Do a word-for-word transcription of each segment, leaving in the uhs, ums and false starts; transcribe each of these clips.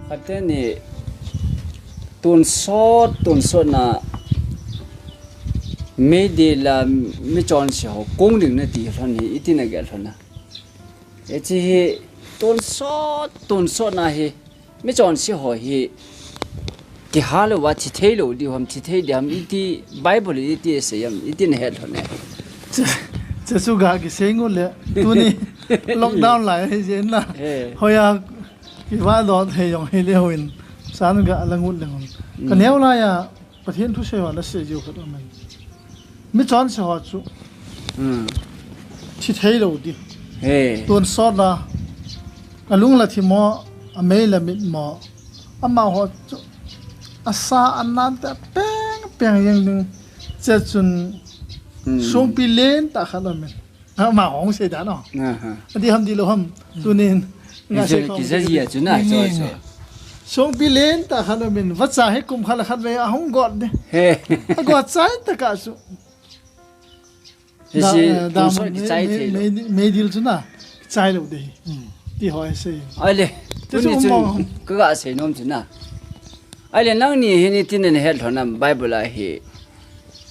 Ateni tonsot, tonsot na mei ding la michonse ho kong ding nati lhon hi, iti nagel lhon na. Hiche hi tonsot, tonsot na hi michonse ho hi kihal uva thi thei lou ding ham, thi thei ding ham, iti Bible iti asei ham, iti nahet lhon ne. Che, che chu ga kisei ngut le, tuni lockdown lai hi jeh in na. Eh. Hoiya kivah doh thei jong hile houin, chan ga la ngut le ngun. Mm. Ka neo laiya, Pathen thusei ho la sei jiu khat amen. Michonse ho chu. Hmm. Thi thei lou ding. He. Tonsot la. Alung la thi mo, amei la mit mo. Amaho chu. Asa anan te peng peng jeng ding. Che chun. Hmm. Songpi lentah khat amen. Ama hung sei dan o. Aha. Adi ham di lou ham. Tunin. Nga sei kom. Kija ji a chu na, nge, so, nge, so. Nge. Songpi lentah khat amin, vacha hi kum khat le khat vei ahung got de. He. Agot chai tah a chu. Hiche, da, eh, da tonsot mei, kichai mei, thei lou. Mei, meidil chu na. Chai lou de. Hmm. Ti ho asei. Ahile. Ti chu tuni chun mo. Kaga sei nom chu na. Ahile nangni hin iti nahet lhon nam Bible a hi.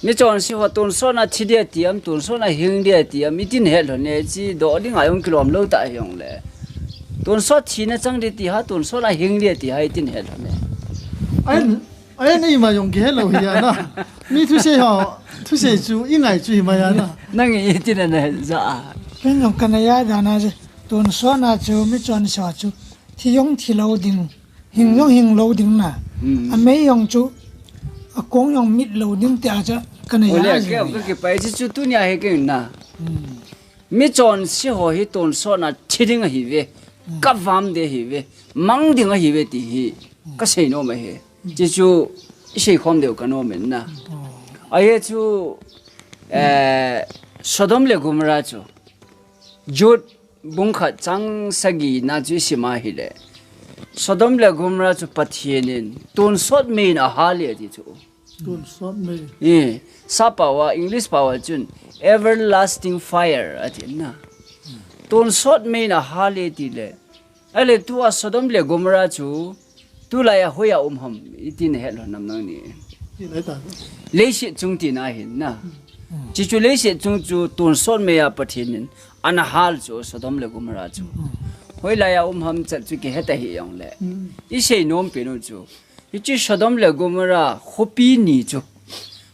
Michonse ho tonsot na thi ding ati ham, tonsot na hing ding ati ham, iti nahet lhon ne, hiche doh ding a jong kilom lou tah hijongle. Tonsot thina chang ding ti ham, tonsot na hing ding ti ham, iti nahet lhon ne. Ahin, ahin ima jong kihe lou hi a na. Mi thusei ho, thusei chu, ingai chu hima a na. Nang iti nahet ja a. Ken jong kana ja dan a je, tonsot na chu, michonse ho chu, thi jong thi lou ding. Hing jong hing lou ding na. Hmm. Amei jong chu, akong jong mit lou ding ti a chu, kana ja. Ole, ja ke, ke, ke pai chu, chu tunia hi ke na. Hmm. Michonse ho hi tonsot na thi ding ahi ve. Hmm. Kavam ding ahi ve. Mang ding ahi ve ti hi. Hmm. Kasei nom ahi. Hmm. Hiche chu, isei khom diu kanom in na. Hmm. Ahi chu, eh, Sodom le Gomorrah chu. Jude bung khat chang sagi na chu isim a hile. Sodom le Gomorrah chu Pathen in tonsot mei in ahal e ati chu. Tonsot mei. Eh, sap pao a, English pao a chun everlasting fire ati na. Tonsot mei in ahal e ati le. Ahile tua Sodom le Gomorrah chu tulai a hoiya um ham, iti nahet lhon nam nangni. Ti lai ta. Leiset chung tina ahin na. Hmm. Hiche chu leiset chung chu tonsot mei a Pathen in ana hal chu Sodom le Gomorrah chu. Hmm. Hoilai a um ham chat chu kihe ta hijongle. Hmm. Isei nom pen u chu. Hiche Sodom le Gomorrah khopi ni chu. Hmm.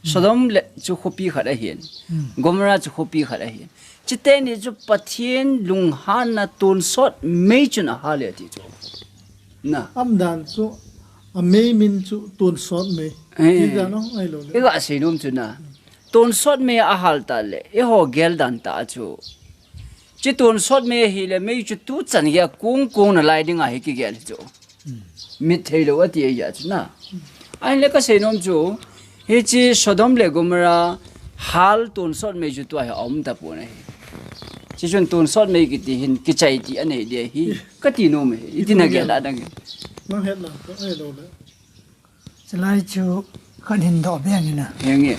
Sodom le chu khopi khat ahin. Hmm. Gomorrah chu khopi khat ahin. Chuteni chu Pathen lunghanna tonsot mei chun ahal e ati chu. Na. Aum dan chu, amei min chu tonsot mei. Eh. Ti dan o, ahilou le. Iga sei nom chu na. Tonsot mei ahal tah le, eiho gel dan tah chu. Hiche tonsot mei ahile, mei chu tuchan geiya kong kong nalai ding ahi kigel chu. Hmm. Mit thei lou ati ahi a chu na. Ahinla kasei nom chu, hiche Sodom le Gomorrah hal tonsot mei chu tua hi aum tapon ahi. Hiche chun tonsot mei kiti hin kichai ti anei ding ahi. Kati nom ahi. Iti nagel a dang. Nang het na, ka ai lou le. Chulai chu khat hin doh beng in a. Henge.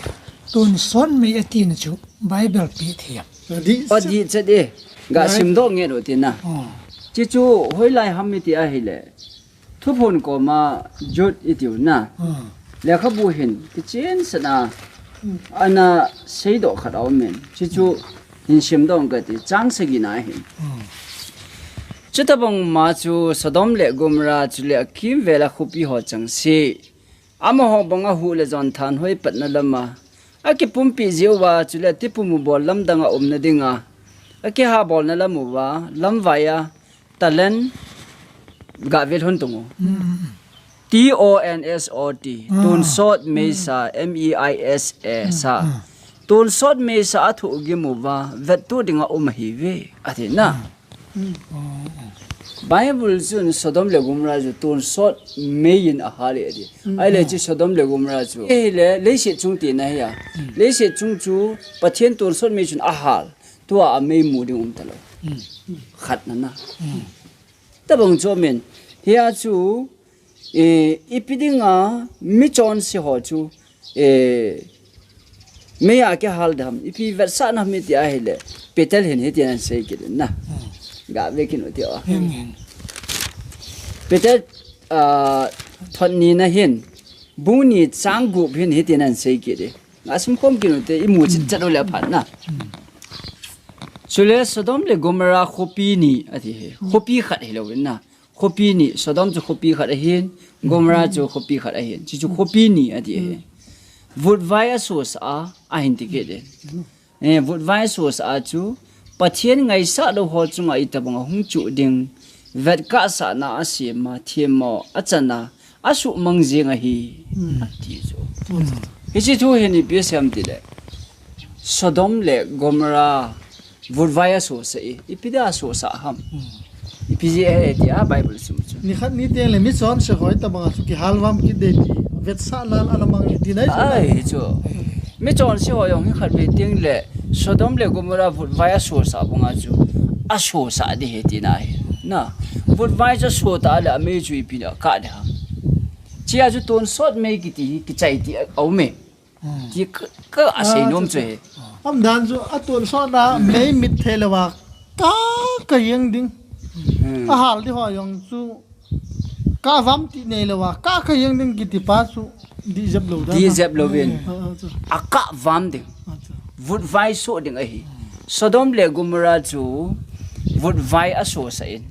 Tonsot mei atina chu Bible pi thei am? Adih, adih chet e. Ga sim doh nge lo tina. Oh. Hiche chu hoilai ham iti ahile. Thuphon koma Jude itiu na. Hmm. Lekhabu hin kichen sena. Hmm. Ana seidoh khat aumin. Hiche chu hin sim doh kati chang sagi na hin. Hmm. Chutabang ma chu Sodom le Gomorrah chule akimvel a khopi ho chang si. Amaho banga huh le jon thanhoi patna lama. Akipumpi jiuva chule tipum u bol lamdang a umna dinga. Akiha bolna lam uva, lamvai a, talent ga vel hon tung u. Mm, mm, mm. T O N S O T, ah, tonsot meisa, mm, M E I S A, mm, sa. Mm. Tonsot meisa athoh gim uva, vetto dinga um ahiuve, ati na. Mm. Mm. Oh, oh. Bible chun Sodom le Gomorrah chu tonsot mei in ahal e ati. Mm. Ahile, mm, chu Sodom le Gomorrah chu. Ahile, leiset chung tina hi a. Mm. Leiset chung chu Pathen tonsot mei chun ahal. Tua a mei mu ding um talou. Mm. Khat na na. Mm. Tabang chu amen. Hia chu, eh, ipi dinga michonse ho chu, eh, mei a kihal dam, ipi vetsahna ham iti ahile, Peter hin hitin asei kit in na. Hmm. Ga ve kit u ti o. Hmm. Peter Ah, thot ni na hin, bung ni chang gup hin hitin ahin sei kit e. Nga sum khom kit u te, i mu chet chet u le phat na. Chule Sodom le Gomorrah khopi ni ati hi. Khopi khat hilou in na. Khopi ni, Sodom chu khopi khat ahin, Gomorrah chu khopi khat ahin. Chu chu khopi ni ati hi. Vutvai asosah a, ahin ti kit e. Eh, vutvai asosah a chu, Pathen ngaisah lou ho chunga itobang a hung chuh ding, vetkahsahna asem a, themmo achan a, asuhmang jeng ahi, ati chu. Hiche thu hin ipi asei ham tile, Sodom le Gomorrah vutvai asosah e, ipi dia asosah ham. Ipi jeh ahi tia Bible sim chu. Nikhat ni teng le michonse ho itobang a chu kihal vam kit ding ti, vetsahna ana mang e ti nai chu. Ai, chu. Michonse ho jong hi khatvei teng le Sodom le Gomorrah vutvai asosah banga chu asosah ding ahi tina ahi. Na, vutvai chu aso ta le amei chu ipi dia akah ding ham. Chea chu tonsot mei kiti hi kichai ti a um e. Ti ka, ka asei nom chu ahi. Umdan chu atonsot na mei mit thei lou a kah kah jeng ding. Ahal ding ho jong chu kah vam ti nei lou a, kah kah jeng ding kiti pa chu dih jep lou dan. Dih jep louvin. Akah vam ding. Vutvai so ding ahi. Sodom le Gomorrah chu vutvai asosah in.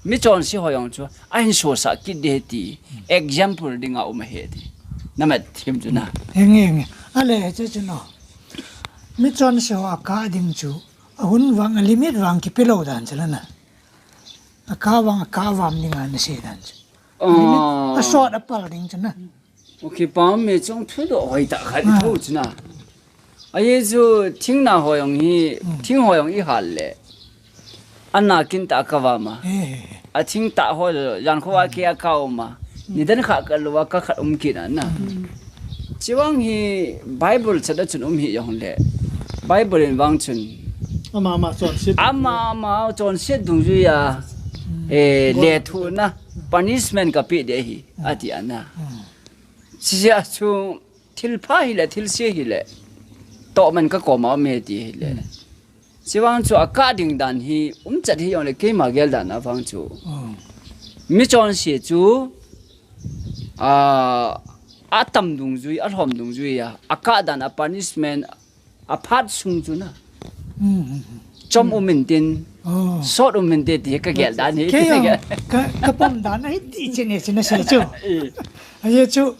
Michonse ho jong chu ahin sosah kit ding ahi ti. Example dinga um ahi ti. Namat thim chu na. Henge, henge. Ale, chu chu no. Michonse ho akah ding chu. Ahun vang, alimit vang kipe lou dan chu la na. Akah vang, akah vam ding ana sei dan chu. Limit, asot apal ding chu na. Okay, pa mi chong thudoh hoitah khat itho chu na. Ahi chu thing na ho jong hi, thing ho jong ihal le. Ana kin tah a kah vam a. Athing tah ho jong, jan kho a kei a kah um a. Nidan khat kah lou a kah khat um kit a na. Chuvang hi Bible chet a chun um hih jong le. Bible in vang chun. Ama ama chonset. Ama ama chonset dungjui a. Eh, lethuhna. Punishment kapeh ding ahi. Ati a na. Chujeh a chu thilpha hile, thilse hile. Tohman kakoma um e ti hile. Chuvang chu akah ding dan hi, umchet hih jongle keima gel dan a vang chu. Michonse chu, a, atam dungjui, alhom dungjui a, akah dan a punishment, aphat sung chu na. Chom um intin, sot um inte ti kagel dan hi. Kei jong, ka, kapom dan ahi ti chene chene sei chu. Ahi chu,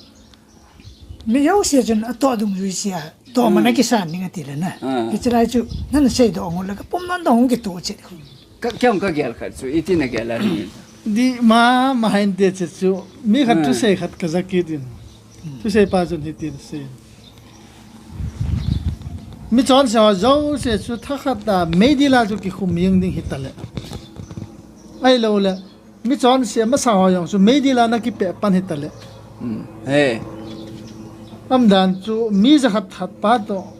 Mi jouse chun atoh dungjui sea, tohman akisan ding ati le na. Hiche lai chu, nana seidoh ngot le kapom dan toh hung kitoh chet. Ka, kei jong kagel khat chu, iti nagel a hi. Dih mama hinte chu chu, mi khat thusei khat kaja kit in. Thusei pa chun hitin asei. Michonse ho jouse chu thakhat a meidil a chu kikhum jeng ding hitale. Ahilou le, Michonse masa ho jong chu meidil a nakipeh pan hitale. Umdan chu mi jakhat that pa toh,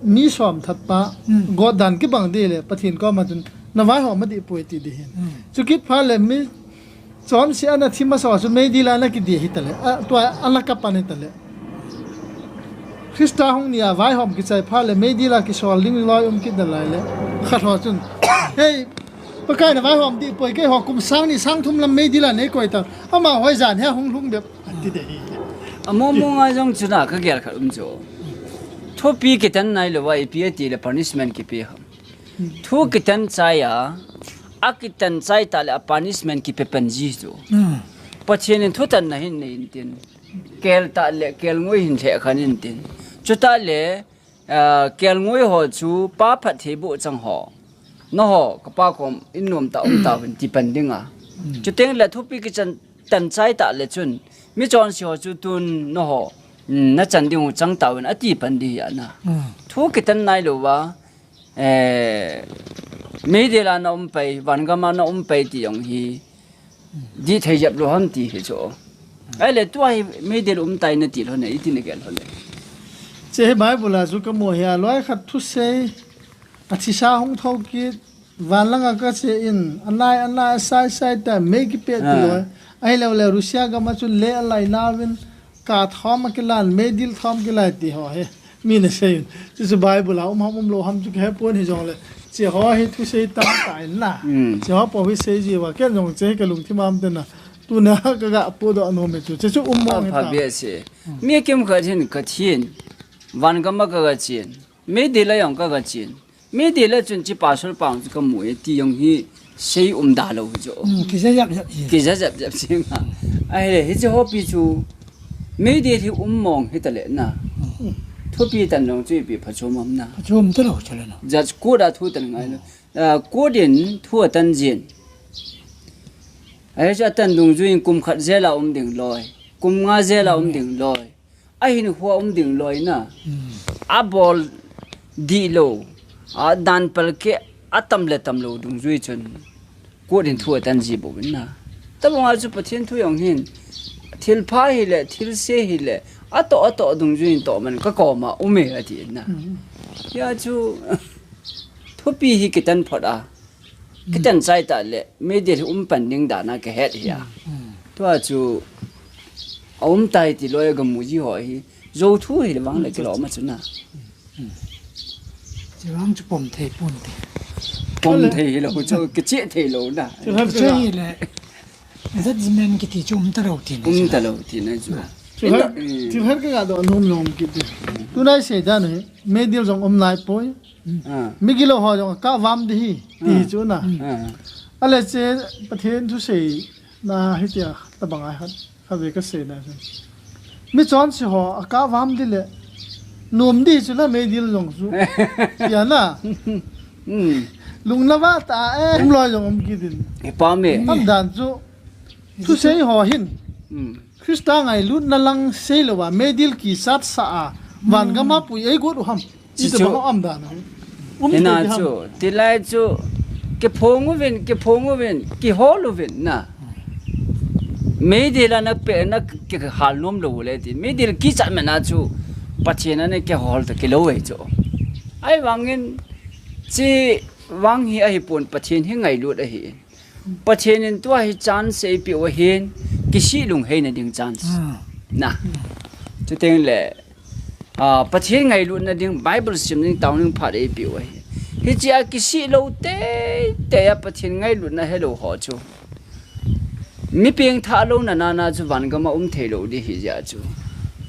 mi som that pa, gotdan kibang ding le, Pathen koma chun, navaihom adih poi ti ding ahin. Chukit phat le michonse ana thi masa ho chu meidil a nakidih hitale. A, tua ana kap pan hitale. Christa hung nia vaihom kichai phat le meidil a kisol ding loi um kit nalai le. Khat ho chun, Hei, Pakai navaihom dih poi, keiho kum sang ni sang thum lam meidil a neikoi tan. Amaho hi jan hi hung lhung bep, ati ding ahi. Among mong a jong chuna kagel khat um chu. Thupi kitan nailou a ipi ati le punishment kipe ham. Thu kitan chai a, akitan chai tah le a punishment kipe pan ji chu. Pathen in thutanna hin nei intin. Kel tah le kelngoi hin lheh khan intin. Chutah le, kelngoi ho chu pa phatthei boh chang ho. Nangho kapa kom in nomtah um tauvin ti pan ding a. Chuteng le thupi kichan tan chai tah le chun michonse ho chu tun nangho nachan ding u chang tauvin ati pan ding ahi ana. Thu kitan nailou a, meidil a naum pai, vangam a naum pai ti jong hi dih thei jep lou ham ti hi chu. Ahile tua hi meidil um tai nati lhon e, iti nagel lhon e. Hiche hi Bible a chu kamu hi a, loi khat thusei, athisa hung thou kit, van langa kache in, anai anai asai sai ta mei kipeh ti loi. Ahilou le Russia gam a chun lei alai nauvin, kah thom akilan, meidil thom kilai ti ho hi. Mi nasei un. Chuchu Bible a um ham umlou ham chu kahepon hijongle. Hiche ho hi thusei tamtah in na. Hiche ho pou hi sei jiuva. Ken jong hiche hi kalungthim a um tena. Tuna ka ga podoh nom e chu. Che chu um mong e pha. Pha behseh. Mi kimkhat hin ka thin. Van gam a ka ga chen. Meidil a jong ka ga chen. Meidil a chun chi pastor pa chu ka mu e ti jong hi sei um da lou chu. Hmm, kija jap jap ji. Kija jap jap ji ma. Ahile, hiche hopi chu. Meidil hi um mong hita le na. Hmm. Thupi tan jong chu ipi phachom am na. Phachom ta lou chu le na. Judge court a thu tan ngai na. Ah, court in thu atan jin. Ahi chu atan dungjui in kum khat jail a um ding loi. Kum nga jail a um ding loi. Ahin hua um ding loi na. Hmm. Abol dih lou. A dan pal ke atam le tam lou dungjui chun. Court in thu atan ji bou in na. Tabang a chu Pathen thu jong hin. Thil pha hile, thil se hile. Atoh, atoh dungjui in toh man ka kom a um e ati in na. Hmm. Hia chu thupi hi kitan phot a. Kitan chai ta le, meidil hi um pan ding dan a ka het hi a. Hmm. Tua chu, a um tai ti loi a ga mu ji ho hi, jou thu hi le vang le kilom a chu na. Hmm. Chi vang chu pom thei pon te. Pom thei hi lou chu, kicheh thei lou na. Chu hi le, judgment kiti chu um ta lou ti na. Um ta lou ti na chu. Chu har, hmm. Chu har ka ga doh nom nom kiti. Tunai sei dan hi, meidil jong um nai poi. Ah. Migilou ho jong ka vam di hi, ti hi chu na. Ah. Ale che Pathen thu sei na hitia tabang a hat, kha ve ka sei na chu. Mi chonse ho a ka vam di le, nom di chu na meidil jong chu. Tia na. Hmm. Lung na va ta e, um loi jong um kit in. E pa me. Am dan chu. Thu sei ho hin. Hmm. Christa ngailutna lang sei lou a, meidil kichat sa a, van gam a pui ei got u ham. Chi chu. Iti bang am dan a. Um hina te chu, ham. Tilai chu, kiphong uvin, kiphong uvin, kihol uvin na. Meidil a na pe, na kihal nom lou le ti. Meidil kichat man a chu, Pathen a na kihol ta kilou e chu. Ahivangin, chi vang hi ahi pon Pathen hi ngailut ahi. Pathen in tua hi chance eipeh u ahin, kisih lungheina ding chance. Hmm. Na. Chuteng le, ah, Pathen ngailutna ding, Bible sim ding, taoning phat eipeh u ahi. Hichea kisih lou teitei a Pathen ngailutna helou ho chu. Mi pengthah louna nana chu van gam a um thei lou di hi jeh chu.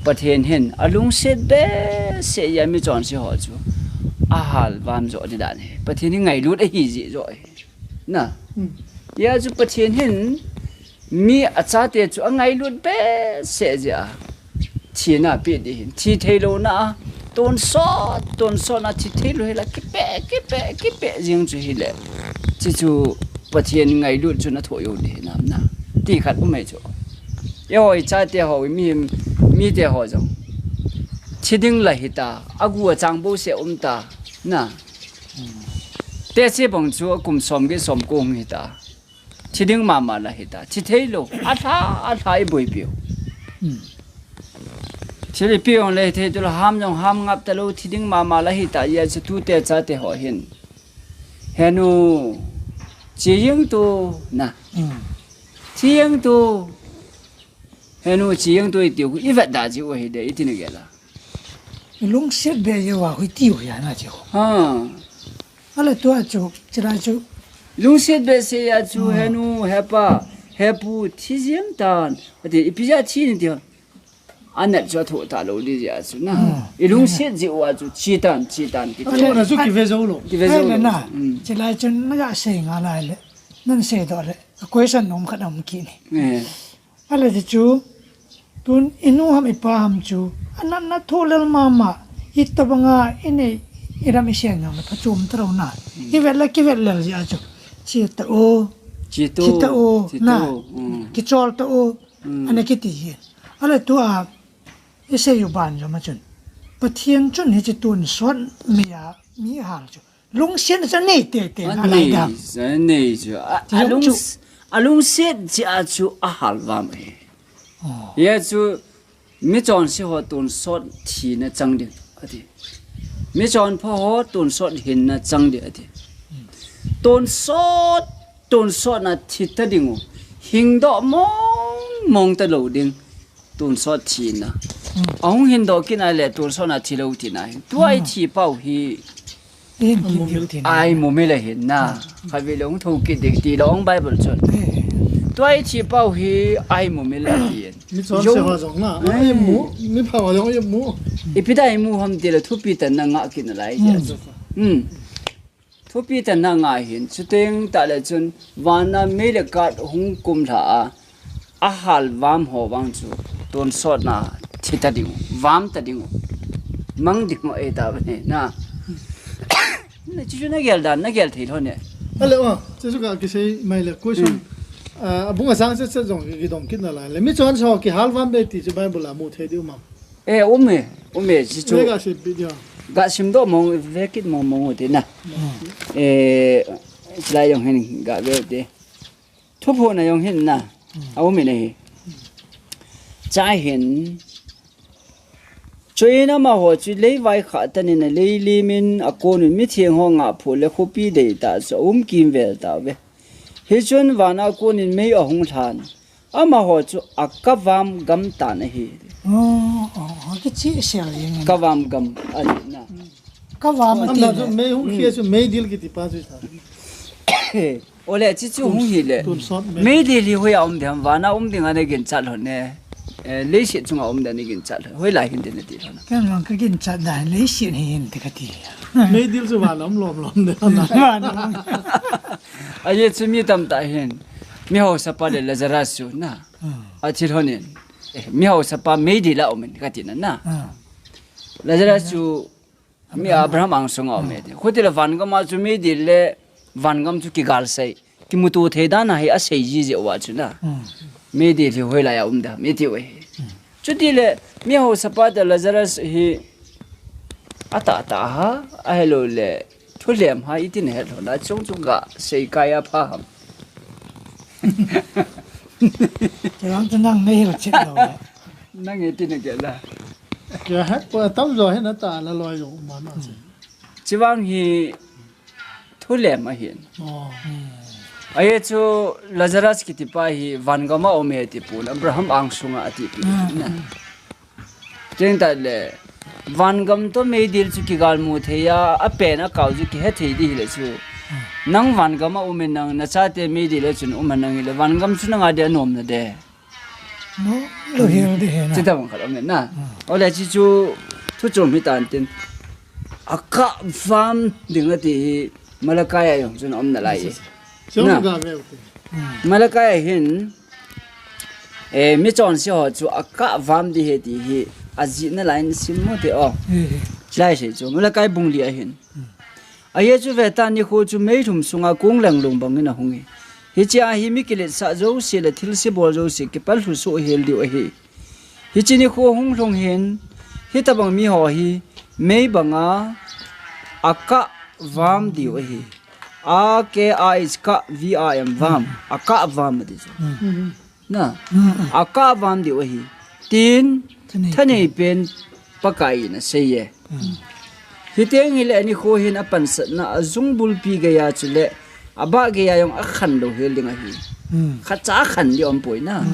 Pathen hin alungset behseh jeh a mi chonse ho chu. Ahal vam jo di dan hi. Pathen hi ngailut ahi jeh jo hi. Na. Hmm. Hia chu Pathen hin mi achate chu angailut behseh jeh a. Thina pe di hin. Thi thei louna a. Tonsot, tonsot na thi thei lou hi la. Kipe, kipe, kipe jing chu hi le. Chi chu Pathen ngailut chu na thoh jou di hin na. Ti khat um e chu. Eiho ichate ho, mi, mite ho jong. Thi ding la hita. Agu achang bouseh um ta. Na. Teche bang chu akum som get som ko hung hita. Thi ding mama la hita. Thi thei lou. Alha, alha iboipi u. Hmm. Thi le pi ong le thei tu la ham jong ham ngap ta lou. Thi ding mama la hita. Hia chu tute chate ho hin. Henu. Chi jeng tu na. Hmm. Thi jeng tu. Henu chi jeng tu itiu. Ivet da ji u hi de. Iti na gel a. Lungset be jeh uva hui tiu hi ana chi u. Ha. Ale tua chu, chila chu. Lungset behseh a chu, hmm, henu, hepa, hepu, thi jeng tan. Ati, ipi jeh a thi ni ti. Anat chu athoh ta lou di jeh a chu na. Hmm. Ilungset jeh uva chu, chi tan, chi tan, ti. Athoh na chu kive jou lou. Kive jou lou. Ai le na. Hmm. Chila chu na ga sei nga lai le. Nan sei doh le. A question nom khat um kit ni. Eh. Ale ti chu, tun inu ham ipa ham chu, anatna thoh lel mama, hitabanga inei, iram isen jong le phachom ta lou na. Hmm. Ivet le kivet lel jeh a chu, chi ta o, chi ta o, chi ta o, na, hmm, kichol ta o, hmm, ana kiti hi. Ale tua, isei u ban jong ma chun. Pathen chun hiche tonsot mi a, mi hal chu. Lungset chu anei teitei na lai dam. Anei chu, anei chu. A, ti jong alung, chu. Alungset jeh a chu ahal vam e. Oh. Hia chu michonse ho tonsot thina chang ding ati. Michonpha ho tonsot hinna chang ding ati. Tonsot, tonsot na thi ta ding u. Hingdoh mong mong ta lou ding. Tonsot thina. Hmm. Ahung hindoh kit na le tonsot na thi lou tina hin. Tua i, hmm, thi pau hi. Hin kit diu tina. Ai mu mi le hin na. Hmm. Khatvei le hung thou kit ding ti lou Bible chun. Eh. Tua i thi pau hi ai mu mil a ti. Mi chon se ho jong na. Ai mu, mi pha ho jong ai mu. Ipi da ai mu ham ti le thupi tan na nga ki na lai. Hmm. Thupi tan na nga hin, chuteng ta le chun, vana mei le kat hung kum lha a, a hal vam ho vang chu, tonsot na thi ta ding, vam ta ding, mang ding e ta ve na. Na chu chu na gel dan, na gel thei lo ne. Ale wa, chu chu ka kisei mai le, question, ah, abung asang se se jong ki dong kit na lai le. Mi chon so ki hal vam be ti chu Bible a mu thei diu ma. E, um e, um e, si chu. Ve ga sim video. Ga sim do mong, ve kit mong mong u ti na. E, silai jong hin ga ve u ti. Thuphon a jong hin na. A um e na hi. Cha hin. Chuin amaho chu leivai khah tan in a leilim in a kon un mitheng ho ngah phu le khopi dei ta chu a um kimvel ta ve. Hichun vana kon in mei a hung lhan. Amaho chu a kavam gam tan ahi. Oh, oh, oh, kichi sia yin. Kavam gam ahi na. Kavam. Amna chu mei hung khia chu meidil kiti pa chu sa. Ole chi chu hung hi le. Tonsot mei. Meidil hi hoi a um ding, vana um ding a na ginchat lhon ne. Eh, leiset chunga um ding a na ginchat lhon. Hoilai hin ding na ti lhon. Ken lang ka ginchat da leiset hi hin te ka ti. Meidil chu vana um lom lom ding na. Vana um. Ahi chu mi tamtah hin. Mi haosapa le Lazarus chu na. A thi lhon in. Eh, mi haosapa meidil a um in ka ti na na. Lazarus chu mi Abraham angsunga um e ti. Khuti le vangam a chu meidil le vangam chu kigal sei. Kimuto thei dan a hi a sei ji jeh uva chu na. Meidil hi hoilai a um da, mi ti u hi. Chuti le, mi haosapa te Lazarus hi a tah tah ha, a helo le, thulem ha, i tin het lo na, chung chung ga sei kai a pha ham. Te lang te nang nei hil chet lo. Nang e ti na ke la. Ke het po tam jo he na ta la loi jo ma ma che. Chivang hi thulem ahin. Oh. Ahi chu Lazarus kiti pa hi vangam a um e ti pun Abraham angsunga ati pi na. Cheng ta le vangam to meidil chu kigal mu thei a, a pen a kau chu kihe thei di hi le chu. Nang vangam a um e nang na chate meidil a chun um a nang hi le vangam chu nang a de a nom na de. No, lo hil di he na. Chi ta bang khat om na. Ole chi chu thu chom hi tan tin. A ka vam ding a ti hi Malakai a jong chun om na lai. Chom ga ve u te. Malakai a hin, eh, mi chonse ho chu a ka vam di he ti hi a ji na lai in sim mo te o. Lai sei chu Malakai bung li a hin. Ahi chu ve ta nikho chu meithum sunga kong leng lung bangin a hung hi. Hichea hi mi kiletsah jouse le thilse bol jouse kipal lhu soh hel diu ahi. Hiche nikho hung lhung hin, hitabang mi ho hi mei banga a ka vam diu ahi. A K A H ka V A M vam. A ka vam ati chu. Na, a ka vam diu ahi. Tin, thanei pen Pakai in a sei e. Hiteng hile nikho hin a pansatna a jung bulpi geiya chule a bah geiya jong a khan lou hel ding ahi. Khacha a khan di om poi na.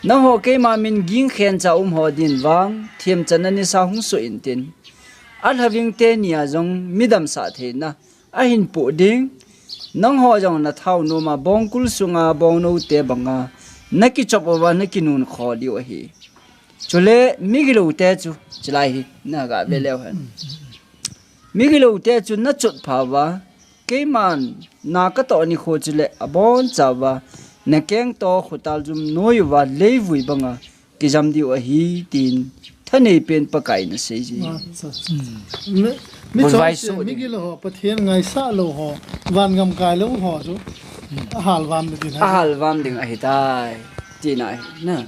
Nangho keima min ging khen cha um ho din vang, themchanna nisa hung soh in tin. A lhaving teni a jong midam sah theina. Ahin poh ding, nangho jong na thao nom a bongkul sunga bongnou te banga, na kichop uva na kinun kho diu ahi. Chule, migilou te chu, chulai hi, na ga ve leu hen. Migilou te chu na chot pha uva, keiman na ka toh nikho chule, abon cha uva, na keng to khotal jum noi uva, leivui banga, kijam diu ahi, tin thanei pen Pakai in a sei ji. Acha, acha. Mi, mi chonse, migilou ho, Pathen ngaisah lou ho, vangam kai lou ho chu, a hal vam ding ahi. A hal vam ding ahi tai, tina ahi, na.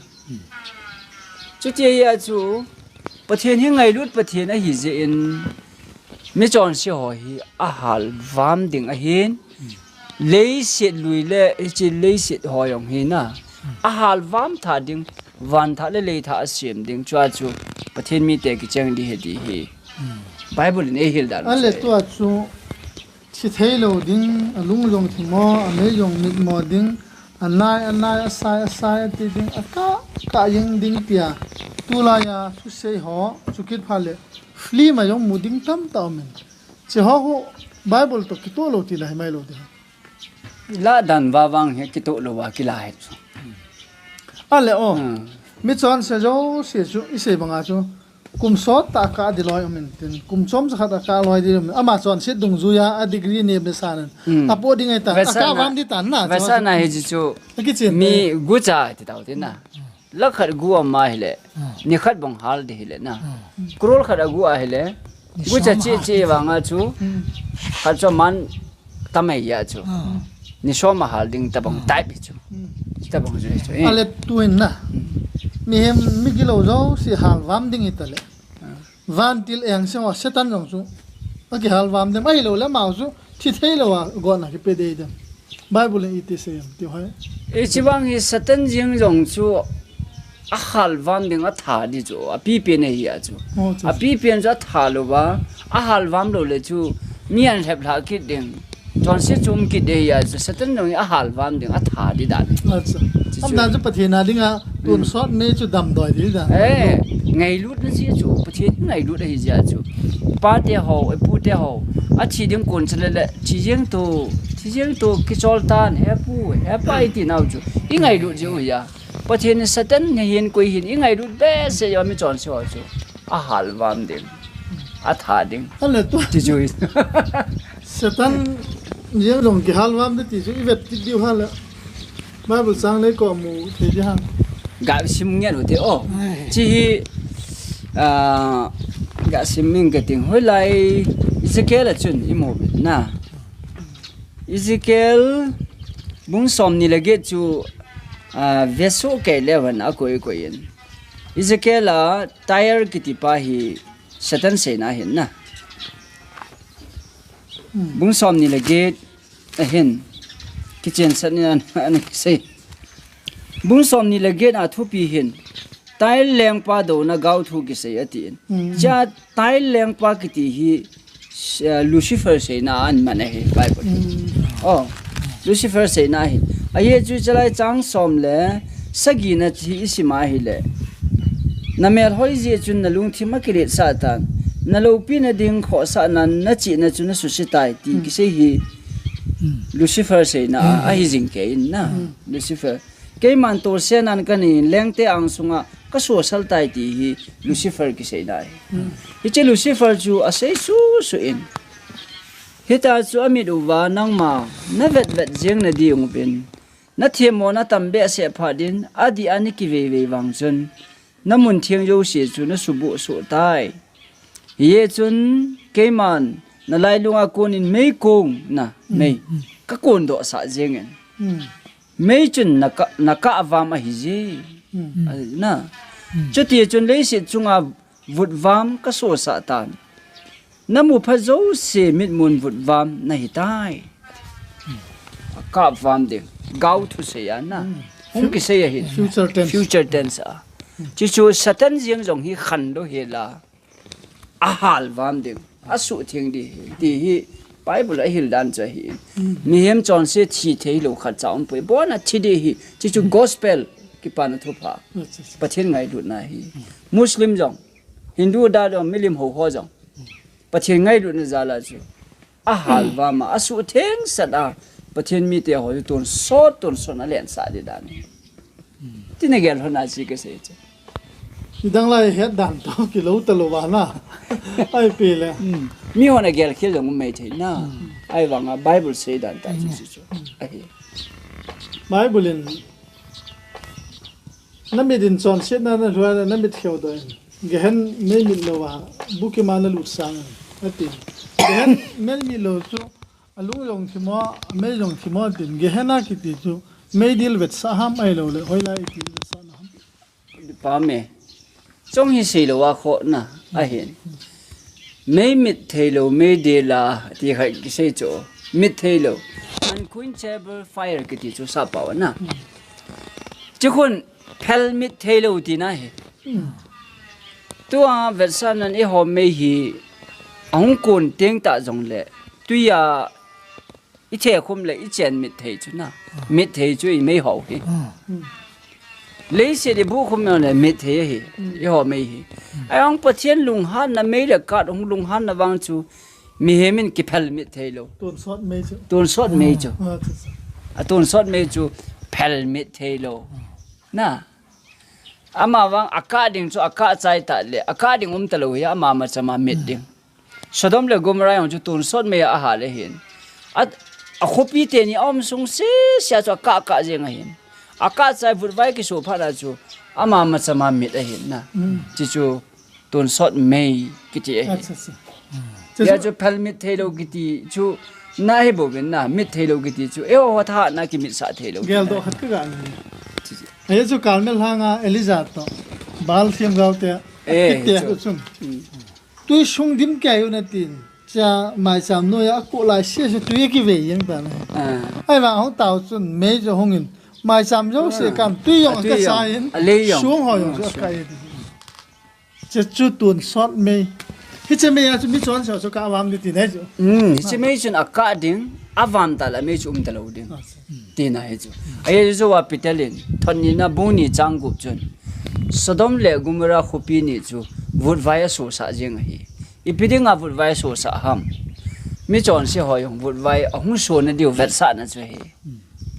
Chuti ahi a chu, Pathen hi ngailut Pathen ahi jeh in, mi chonse ho hi a hal vam ding ahin, leiset lui le, hiche leiset ho jong hi na. A hal vam tha ding, van tha le lei tha a sem ding, chua chu Pathen mite kicheng di he di hi. Bible in ei hil dan. Ale tua chu, thi thei lou ding, a lung jong thi mo, a mei jong mit mo ding, a nai, a nai, a sai, a sai, a ti ding, a ka, ka jing ding tia. Tulai a, thusei ho, chukit pha le, film a jong mu ding tamtah um in. Che ho ho, Bible to kitoh lou ti la hi mai lou ding. Ladan vavang hi kitoh lou a kila hi chu. Ale o. Hmm. Mi chonse jouse chu isei banga chu kum sot tah kah di loi um intin, kum chomcha khat a kah loi di um in. Ama chonset dungjuia a degree neh be sanin. Hmm. Apoh ding ahitan. Akah vam di tan na. Vetsahna hi chu. Akichen mi gucha ti tau tin na. Lakh khat gu ama hile, hmm, ni khat bang hal di hile na. Hmm. Crore khat agu ahile, gucha cheh cheh vanga chu, hmm, khat chu man tamai ya chu. Hmm. Ni som a hal ding tabang, hmm, type hi chu. Hmm. Tabang chu hi chu. Eh. Ale tuin na. Hmm. Mihem migilou jouse hal vam ding hi tale. Hmm. Vantil eng se ho Satan jong chu akihal vam dem, ahilou le amau chu thi thei lou a gotna kipe dei dem. Bible in iti sei em ti hoi. Hiche vang hi Satan jeng jong chu ahal vam ding atha di chu, apipen ahi a chu. Oh, chu. Apipen chu atha lou va, ahal vam lou le chu mi ahin lhep lha kit ding. Chonse chom kit ding ahi a chu, Satan jong hi ahal vam ding, atha di dan. Acha. Chu chu. Amdan chu Pathen a dinga, hmm, tonsot mei chu damdoi di dan. Eh, ngailutna jeh chu, Pathen hi ngailut ahi jeh chu. Pate ho, ipute ho, athi ding kon chule le, thi jeng to, thi jeng to, kichol tan, he pu, he pa iti nau chu. I ngailut jeh u ahi a. Pathen in Satan hi hin koi hin, i ngailut behseh jeh a mi chonse ho chu. Ahal vam ding. Atha ding. Ale tu. Ti chu hi. Satan jeng jong kihal vam de ti chu i vet kit diu ham le. Bible chang nei ko mu thei di ham. Ga sim ngen u te o. Ai. Chi hi, ah, ga sim ing kati hoilai Ezekiel a chun i mu na. Ezekiel bung som ni le get chu, ah, vesu kei le van a koi koi in. Ezekiel a Tyre kiti pa hi Satan seina ahin na. Hmm. Bung som ni le get ahin. Kichen sat ni an, an kisei. Bung som ni le get a thupi hin. Tyre lengpa douna gaothu kisei atin. Hmm. Cha Tyre lengpa kiti hi, eh, Lucifer seina aman ahi Bible. Hmm. Oh, Lucifer seina ahi. Ahi chu chalai chang som le sagi na chi i sim ahile. Na mel hoi jeh chun na lungthim a kilet sah tan. Na loupina ding khohsahna, na chihna chu na suse tai ti, hmm, kisei hi, hmm, Lucifer seina, hmm, ahi jing kei in na. Hmm. Lucifer. Keiman tolsen a ka nei in, lengte ang sunga ka sosal tai ti hi Lucifer kiseina ahi. Hmm. Hiche Lucifer chu asei susu in. Hita chu amit uva nangma na vet vet jeng na diu vin. Na themmona tam behseh phat in, adih a na kivei vei vang chun, na mun theng jouse chu na subuh suh tai. Hijeh chun, keiman, na lailunga kon in meikong na, hmm, mei, hmm, ka kondoh sah jeng in. Hmm. Mei chun na ka, na kah vam ahi je. Hmm. A, na. Hmm. Chuti chun leiset chunga vutvam ka sosah tan. Na mupha jouse mitmun vutvam na hitai. Akah vam ding. Gaothu sei a na. Hmm. Hung kisei ahi. Future tense. Future tense a. Chuchu Satan jeng jong hi khanlou hel a. Ahal vam ding. Asuhtheng ding. Ti hi Bible a hil dan chu ahi. Hmm. Mihem chonse thi theilou khat cha umpoi. Abona thi ding ahi. Chuchu gospel kipana thupha. Acha, acha. Pathen ngailutna ahi. Muslim jong. Hindu da jong, milim ho ho jong. Pathen ngailutna jal a chu. Ahal vam a, asuhtheng sat a. Pathen mite ho chu tonsot, tonsot a lensah ding dan. Ti na gel lhon a chi kasei chu. Hidang lai het dan toh kilou talou va na. Ahi pile. Hmm. Mi hon a gel khel jong um mai thei na. Hmm. Ahivang a Bible sei dan tah chu, hmm, chu chu. Ahi. Bible in Na mit in chonsetna na lhun a, na mit kheu doh in. Gehen mei mit lou a, bukim a na lut sang in, ati. Gehen mei mit lou chu, alung jong thim o, amei jong thim o, atin. Gehen a kiti chu, meidil vetsah ham ahilou le, hoilai idil vetsahna ham. Pa me. Chong hi seilou a khohna, ahin. Mei mit theilou, meidil a, ti khat kisei chu. Mit theilou. Unquenchable fire kiti chu sappao na. Chukhun phel mit theilou tina hi. Tua vetsahnan eiho mei hi ahung kon teng tah jongle. Tuia I thekhum le i chen mit thei chu na. Mit thei chu i mei ho hi. Leiset i buhkhum le mit thei hi. I ho mei hi. Ahivang Pathen lunghanna mei le kat hung lunghanna vang chu mihem in kiphel mit thei lou. Tonsot mei chu. Tonsot mei chu. Ah, chu, chu. Atonsot mei chu phelmit theilou. Na. Ama vang akah ding chu akah chai ta le, akah ding um talou hi ama machama mit ding. Sodom le Gomorrah jong chu tonsot mei a ahal ahin. A, akhopi teni aum sung sese a chu akah kah jeng ahin. Akah chai vutvai kiso phat a chu ama machama mit ahin na. Chi chu tonsot mei kiti ahi. Acha, acha. Hia chu phelmit theilou kiti chu na hi bouvin na, mit theilou kiti chu. Eiho thahatna kimitsah theilou. Geldoh khat ka ga nei. Hia chu Carmel lhanga Elijah toh Baal themgao te, eh, kiti chu. Tui sung dim kei u na tin. Cha maicham noiya akoh lai sese tui akivei jeng tan ahi. Ahivang ahung tao chun mei chu hungin maicham jouse kam tui jong akasa in. Alei jong. Sung ho jong chu akai in. Che chu tonsot mei. Hiche mei a chu michonse ho chu kah avam ding tina chu. Hiche mei chun akah ding, avam ta le mei chu um talou ding. Tina hi chu. Ahi chu a Peter in, thot nina bung ni chang gup chun. Sodom le Gomorrah khopi ni chu vutvai asosah jeng ahi. Ipi dinga vutvai asosah ham. Michonse ho jong vutvai ahung sona diu vetsahna chu ahi.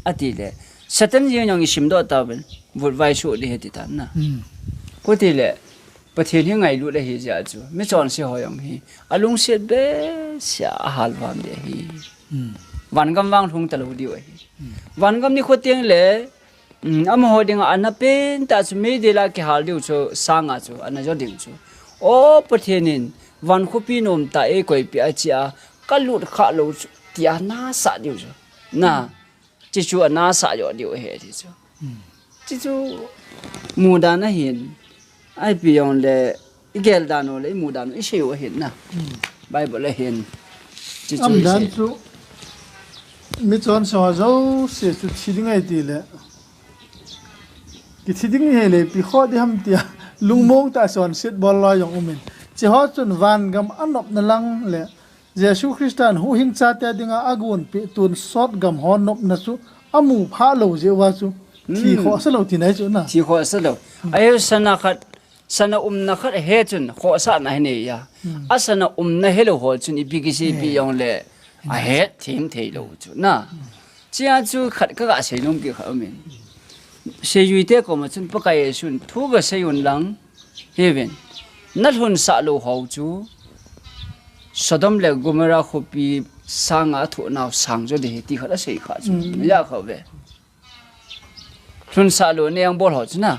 Ati le. Satan jeng jong isimdoh tauvin. Vutvai so ding ahi ti tan na. Khuti le. Pathen hi ngailut ahi jeh a chu. Michonse ho jong hi. Alungset behseh a ahal vam ding ahi. Vangam vang lhung talou diu ahi. Vangam nikho teng le, amaho dinga ana pentah chu meidil a kihal diu chu sanga chu ana jo ding chu. O Pathen in van khopi nomtah eikoipeh a chia kalut khah lou chu tia anasah diu chu. Na, chi chu anasah jo diu ahi ti chu. Chi chu mudan ahin. Ipi jongle igel dan u le imu dan u isei u ahin na. Bible ahin. Chi chu isei. Chu michonse ho jouse chu thi ding ahi ti le. Kithi ding ahile ipi khoh ding ham tia lungmong tah a chonset bol loi jong umin. Chi ho chun vangam anopna lang le Jesu Christan huhhing chate dinga agonpeh tonsot gam ho nopna chu amu phah lou jeh uva chu thi khohsa lou tina chu na. Thi khohsa lou. Ahi sana khat, sana umna khat ahe chun khohsahna ahi neiya. Asana umna helou ho chun ipi kisei ipi jongle ahet them theilou chu na. Chia chu khat kaga seinom kit khat umin. Seijuite koma chun Pakai Jesun thu gasei un lang. Hiuvin. Nalhunsah lou ho chu. Sodom le Gomorrah khopi sanga athoh nau sang jo ding ahi ti khat asei kha chu. Naja kha uve. Lhunsah louna jong bol ho chu na.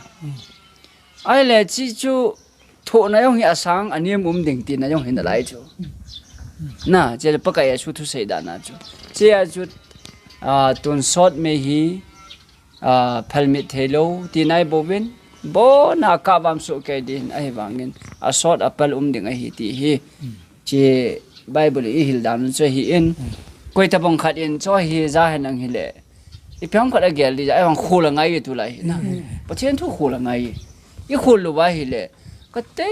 Ahile chi chu thohna jong hi asang anem um ding tina jong hi nalai chu. Na, chule Pakai Jesu thusei dan a chu. Chia chu, a, tonsot mei hi, a, phelmit theilou tina ahi bouvin. Abona kah vam soh kei ding ahivangin. Asot apel um ding ahi ti hi. Chi Bible ihil dan chu ahin. Koi tabang khat in chu hi ja henlang hile. Ipi ham khat agel ding, ahivang khol angai tulai hi na. Pathen thu khol angai. Ikhol lou va hile. Kate.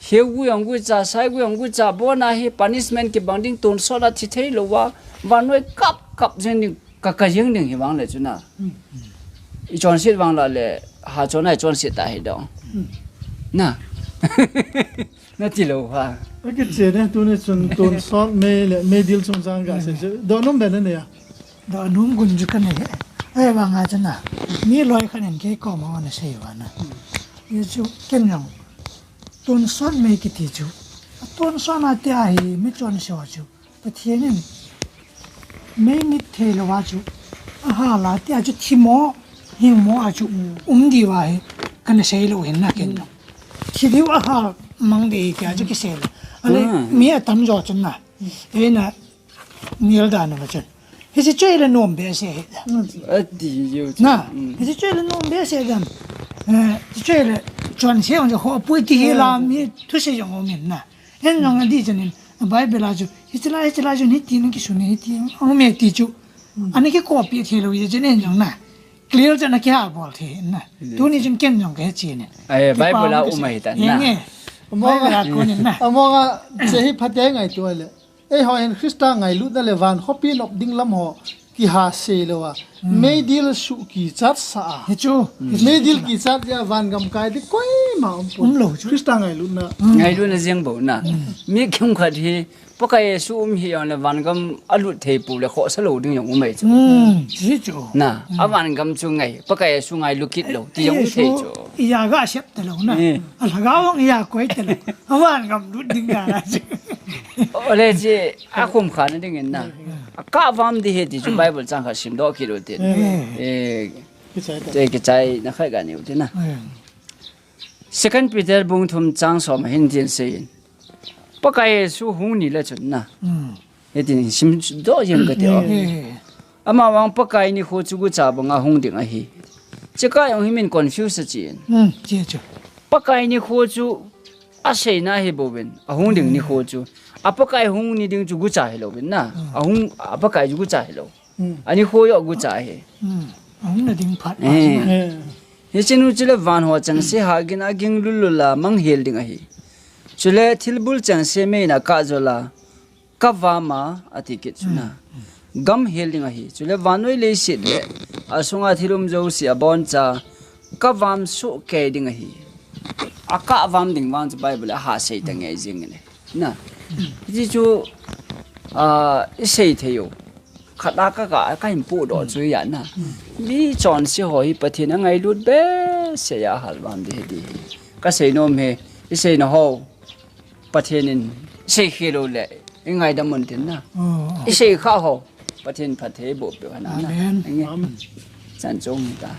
Heu gu jong gu cha, sai gu jong gu cha, abona hi punishment kibang ding tonsot a thi thei lou va. Vannoi kap kap jeng ding, ka, ka jeng ding hi vang le chu na. Ichonset vang la le, ha chon a ichonset ta hi dong. Na. Nati lou ha. Akiche ne, tuni chun tonsot mei le meidil chungchang gasei chu. Donom be nanei a. Donom gun chu kanei e. Ahivanga chu na. Mi loi khat in kei koma ana sei uva na. Hichu ken jong. Tonsot mei kiti chu. Tonsot na tia hi michonse ho chu. Pathen in meimit theilou a chu, ahal a tia chu thimo, hingmo a chu, um diu ahi, kana sei lou hin na ken. Thi diu ahal mang ding tia chu kisei lou. Ale, mi atam jo chun na. Eina, nil dan a chun. Hiche chu ile nom behseh hi. Ati jo chu. Na, hiche chu ile nom behseh dan. Eh, hiche chu ile chonse jong chu ho pui ti hi la mi thusei jong um in na. Ken jong adih chun in, Bible a chu, hiche lai, hiche lai chun hiti na kisun e, hiti, aume ti chu. Ana kikopi thei lou jeh chun ken jong na. Clear chun ana kihal bol thei na. Tuni chun ken jong kahe chen e. Ai, Bible a um ahi ta na. Bible a kon in na. Among a, che hi phaten ngaito le. Eiho hin Christa ngailutna le van khopi nop ding lam ho. Kiha sei lou a. Meidil suh kichat sa a. Hichu. Meidil kichat jeh a vangam kai ding koima um pon. Um lou chu. Christa ngailutna. Ngailutna jeng bou na. Mi kimkhat hi Pakai Jesu um hih jongle vangam alut thei pou le khohsa lou ding jong um ahi chu. Hmm, hichu. Na, a vangam chu ngai. Pakai Jesu ngailu kit lou ti jong um thei chu. Iya ga sep talou na. Eh. A lhagao jong iya koi talou. A vangam lut ding ga na chu. Ole chi, a khum kha na ding in na. A ka vam di he ti chu Bible chang khat simdoh kit u tin. Eh. Eh, kichai ta. Te kichai na khai ga ni u tin na. Eh. Second Peter bung thum chang som hin tin sei in. Pakai Jesu hung ni le chun na. Hmm. Hitin simdoh jeng kate o. Eh. Amavang Pakai nikho chu gucha banga hung ding ahi. Chekah jong hi min confuse a chin. Hmm, che che. Pakai nikho chu aseina hi bouvin, ahung ding nikho chu. A Pakai hung ni ding chu gucha hilou vin na. Hmm. Ahung, a Pakai chu gucha hilou. Hmm. Anikho joh gucha ahi. Hmm. Ahung na ding phat. Eh. Eh. Hichun chule van ho chengse hagin aging lul lul a mang hel ding ahi. Chule thilbul chengse mei in akah jol a, ka vam a, ati kit chu na. Hmm. Gam hel ding ahi. Chule vannoi leiset le asunga thil um jouse aboncha, ka vam soh kei ding ahi. Akah vam ding vang chu Bible a ha sei ta ngei jing le. Na. Hichu, ah, i sei thei u. Khat a ka, ka, ka hin pohdoh chu ya na. Mi chonse ho hi Pathen angailut behseh a hal vam ding ahi ti. Ka sei nom e, i seina ho. Pathen in sei khel u le, i ngaidam un tin na. Oh. I sei kha ho. Pathen phatthei boh peh u hen na. Amen. Nge. Amen. Chan chong ta.